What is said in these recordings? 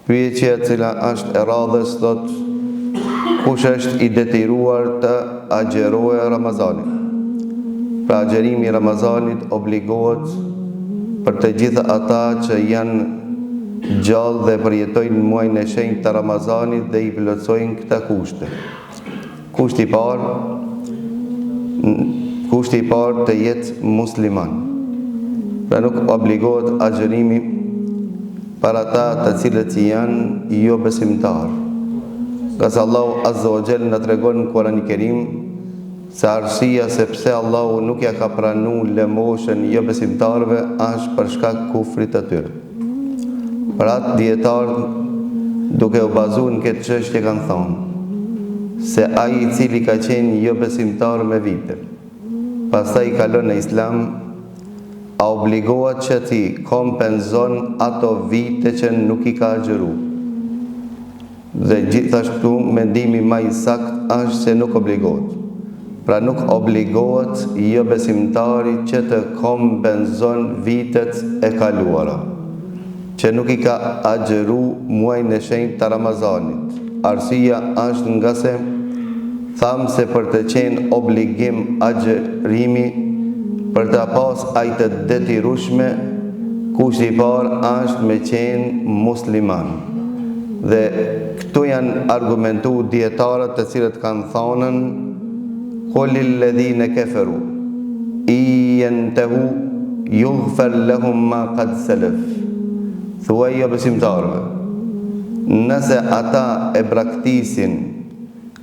Pyetja e cila është e radhës thotë kush është i detyruar të agjërojë Ramazanin. Pra agjërimi i Ramazanit obligohet për të gjithë ata që janë gjallë dhe përjetojnë muajin e shenjtë të Ramazanit dhe i plotësojnë këta kushte. Kushti i parë, kushti i parë të jetë musliman. Pra nuk obligohet agjërimi për ata të cilët janë jobesimtarë. Ngase Allahu Azza wa Jall na tregon në Kur'an Kerim se arsyeja se pse Allahu nuk ja ka pranu lëmoshën jobesimtarëve është për shkak kufrit të tyre. Për atë dijetarët duke u bazu në këtë çështje kanë thonë se ai i cili ka qenë jobesimtar me vite, pastaj kalon në Islam, a obligohet që t'i kompenzon ato vite që nuk i ka agjëru? Dhe gjithashtu mendimi ma i saktë është se nuk obligohet. Pra nuk obligohet jobesimtari që të kompenzon vitet e kaluara, që nuk i ka agjëru muajin e shenjtë të Ramazanit. Arsyeja është ngase thamë se për të qenë obligim agjërimi, për ta pas ai të detyrueshme, kushti i parë është me qenë musliman. Dhe këtu janë argumentu dijetarët të cilët kanë thanën Kul lil-ledhine keferu in jentehu jughfer lehum ma kad selef Thuaj jobesimtarëve nëse ata e braktisin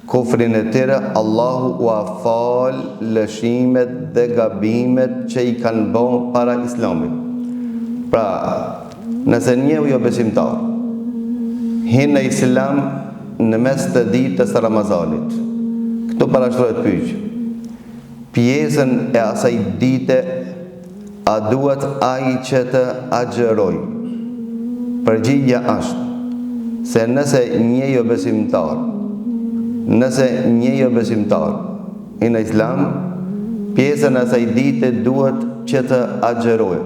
Kufrin e tyre Allahu ua fal lëshimet dhe gabimet që i kanë bo para Islamit. Pra, nëse një jobesimtar hin në Islam në mes të ditës së Ramazanit, këtu parashtrohet pyetja, pjesën e asaj dite A duhet ai që të agjërojë? Përgjigja është se nëse një jobesimtar, nëse një jobesimtar hin në Islam, pjesën e asaj dite duhet që të agjërojë,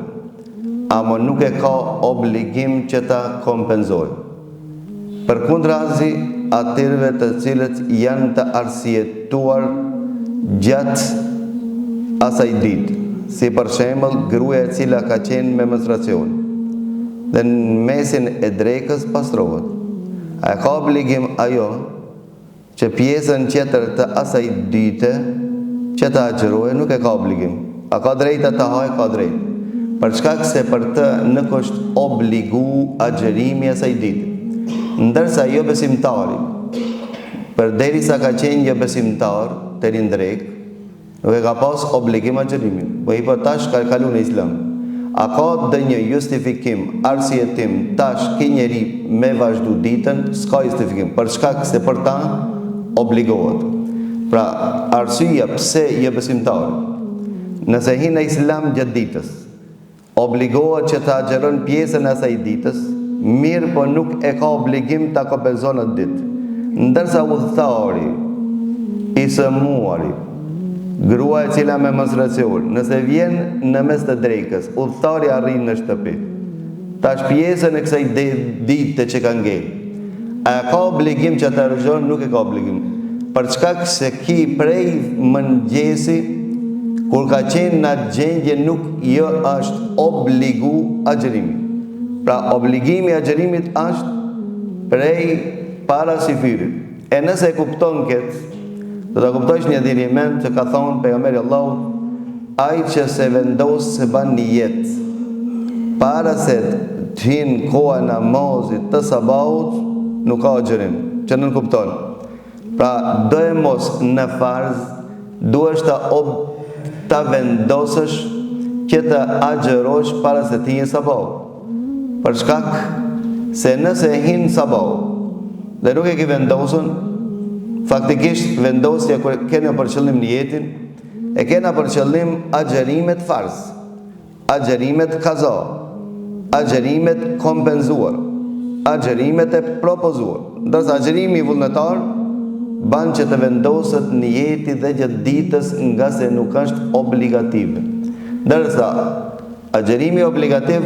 ama nuk e ka obligim që ta kompenzojë. Përkundrazi atyreve të cilët janë të arsyetuar gjatë asaj ditë, si për shembull gruaja e cila ka qenë me menstruacion dhe në mesin e drekës pastrohet. A e ka obligim ajo Që pjesën tjetër të asaj dite që të agjërojë nuk e ka obligim. A ka drejta të hajë? Ka drejtë. Për shkak se për të nuk është obligu agjërimi i asaj dite. Ndërsa jobesimtari, përderisa ka qenë jobesimtar deri në drekë, Nuk e ka pas obligim agjërimin. Po tash ka kalu në Islam. A ka ndonjë justifikim, arsyetim tash ky njeri me vazhdu ditën? S'ka justifikim, për shkak se për ta obligohet. Pra, arsyeja pse jobesimtari, nëse hin në Islam gjatë ditës, Obligohet që të agjëron pjesën e asaj ditës, mirëpo nuk e ka obligim ta kompenzon atë ditë. Ndërsa udhëtari, i sëmuari, grua e cila me menstruacion, nëse vjen në mes të drekës, udhëtari arrin në shtëpi. Tash pjesën e kësaj dite që ka ngel, A e ka obligim që të agjëron? Nuk e ka obligim. Për shkak se ky prej mëngjesi, kur ka qenë në atë gjendje nuk i është obligu agjërimi. Pra obligimi i agjërimit është prej para syfyrit. E nëse e kupton këtë, do ta kuptojsh një dhiriment që ka thonë pejgamberi i Allahut, ai që s'e vendos s'e ban nijet, para se të hin koha e namazit të sabahut, nuk ka agjërim, që nënkupton. Pra, doemos në farz, duhesh ta, ob, ta vendosësh që të agjërosh para se të hin sabahu. Për shkak se nëse hin sabahu dhe nuk e ke vendosur, faktikisht vendosja kur kena për qëllim nijetin, e kena për qëllim agjërimet farz, agjërimet kaza, agjërimet kompenzuar, agjërimet e propozuar. Ndërsa agjërimi vullnetar ban që të vendoset nijeti dhe gjatë ditës ngase nuk është obligative. Ndërsa Agjërimi obligativ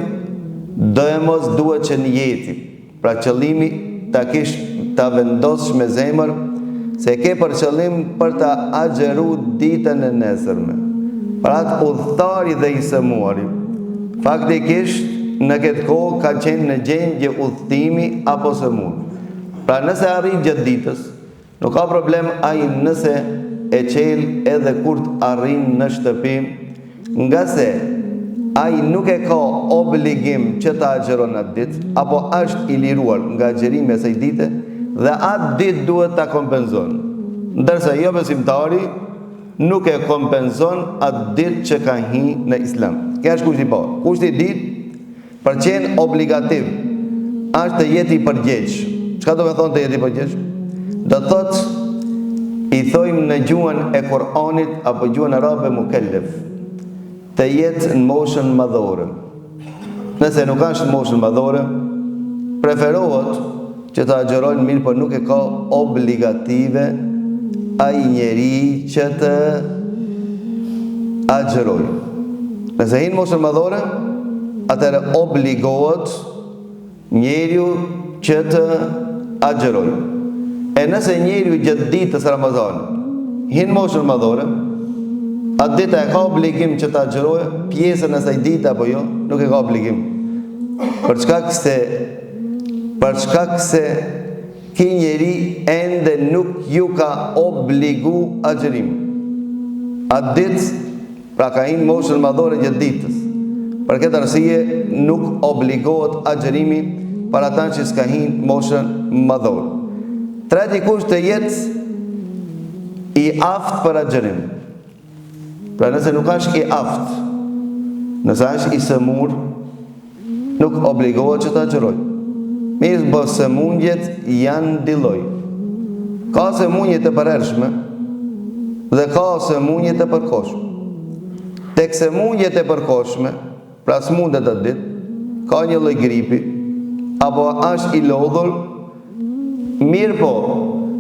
doemos duhet që nijeti. Pra qëllimi ta kish ta vendossh me zemër se ke për qëllim për ta agjëru ditën e nesërme. Pra atë udhëtari dhe i sëmuari. Faktikisht në këtë kohë ka qenë në gjendje udhëtimi apo sëmur. Pra nëse arrin gjatë ditës, Nuk ka problem ai nëse e çel edhe kur të arrin në shtëpi, ngase ai nuk e ka obligim që ta agjëron atë ditë, apo është i liruar nga agjërimi i asaj dite dhe atë ditë duhet ta kompenzon. Ndërsa jobesimtari nuk e kompenzon atë ditë që ka hi në Islam. Kjo është kushti i parë. Kushti i dytë Për qenë obligativ, është të jetë i përgjegjshëm. Çka do me thonë të jetë i përgjegjshëm? Do të thotë, i thojmë në gjuhën e Kur'anit apo gjuhën arabe mukellef, të jetë në moshën madhore. Nëse nuk është në moshën madhore, preferohet që të agjërojnë mirëpo nuk e ka obligative ai njeri që të agjërojë. Nëse hin moshën madhore, atëherë obligohet njeriu që të agjërojë. E nëse njeriu gjatë ditës Ramazanit hin moshën madhore, atë ditë e ka obligim që të agjërojë pjesën e asaj dite apo jo, nuk e ka obligim. Për shkak se Për shkak se ky njeri ende nuk ju ka obligu agjërimi. Atë ditë, pra ka hi në moshën madhore gjatë ditës. Për këtë arsye nuk obligohet agjërimi për ata që s'ka hi në moshën madhore. Treti kusht të jetë i aftë për agjërim. Pra nëse nuk është i aftë, nëse është i sëmur, nuk obligohet që të agjërojë. Mirëpo sëmundjet janë dy lloj. Ka sëmundje të përhershme dhe ka sëmundje të përkohshme. Tek sëmundjet e përkohshme, pra sëmundet atë ditë, ka një lloj gripi, apo është i lodhur, Mirëpo,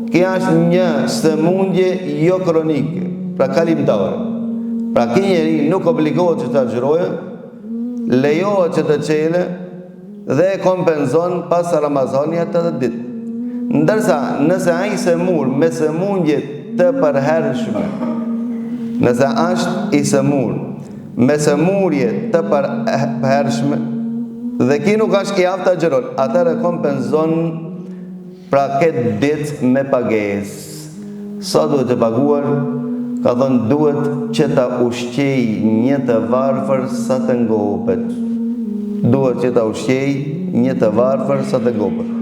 kjo është një sëmundje jo kronike, pra kalimtare. Pra ky njeri nuk obligohet që të agjërojë, lejohet që të çelë dhe e kompenzon pas Ramazanit atë ditë. Ndërsa, nëse ai sëmur me sëmundje të përhershme, nëse është i sëmur me sëmurje të përhershme dhe ky nuk është i aftë të agjëron, atëherë kompenzon pra këtë ditë me pagesë. Sa duhet të paguar? Ka thënë duhet që ta ushqej një të varfër sa të ngopet. Duhet që ta ushqej një të varfër sa të ngopet.